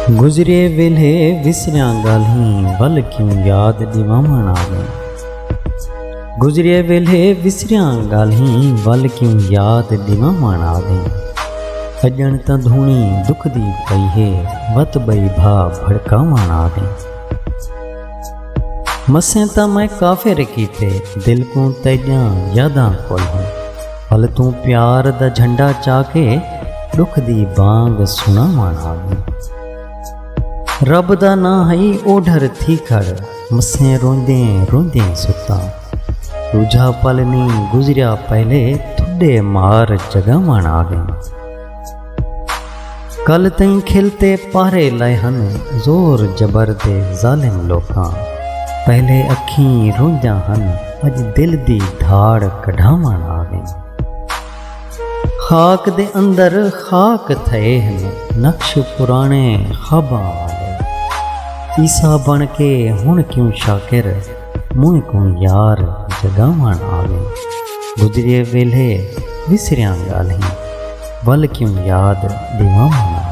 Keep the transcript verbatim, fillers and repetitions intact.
گزریے ویلھے وسریاں ڳالھیں ول کیوں یاد ݙیواوݨ آ ڳئیں۔ گزریے ویلھے وسریاں ڳالھیں ول کیوں یاد ݙیواوݨ آ ڳئیں۔ اڄݨ تاں دھوݨی ݙکھدی پئی ہے، وت ٻئی بھا بھڑکاوݨ آ ڳئیں۔ مسیں تاں میں کافر کیتے، دل کوں تیݙیاں یاداں کولھوں، ول توں پیار دا جھنڈا چا کے ݙکھ دی بانگ سݨاوݨ آ ڳئیں۔ رب دا ناں ہئی اوڈھر تھی کھڑ، مسیں روندیں روندیں ستاں۔ ݙوجھا پل نی گزریا پہلے، تھݙے مار جڳاوݨ آ ڳئیں۔ کل تئیں کھل تے پہرے لائے ہن، زور جبر دے ظالم لوکاں۔ پہلے اکھیں روندیاں ہن، اڄ دل دی دھاڑ کڈھاوݨ آ ڳئیں۔ خاک دے اندر خاک تھئے ہن، نقش پراݨے خواباں آلے۔ عیسیٰ بݨ کے ہݨ کیوں شاکر، منہ کوں یار جڳاوݨ آ ڳئیں۔ گزریے ویلھے وسریاں ڳالھیں، ول کیوں یاد ݙیواوݨ آ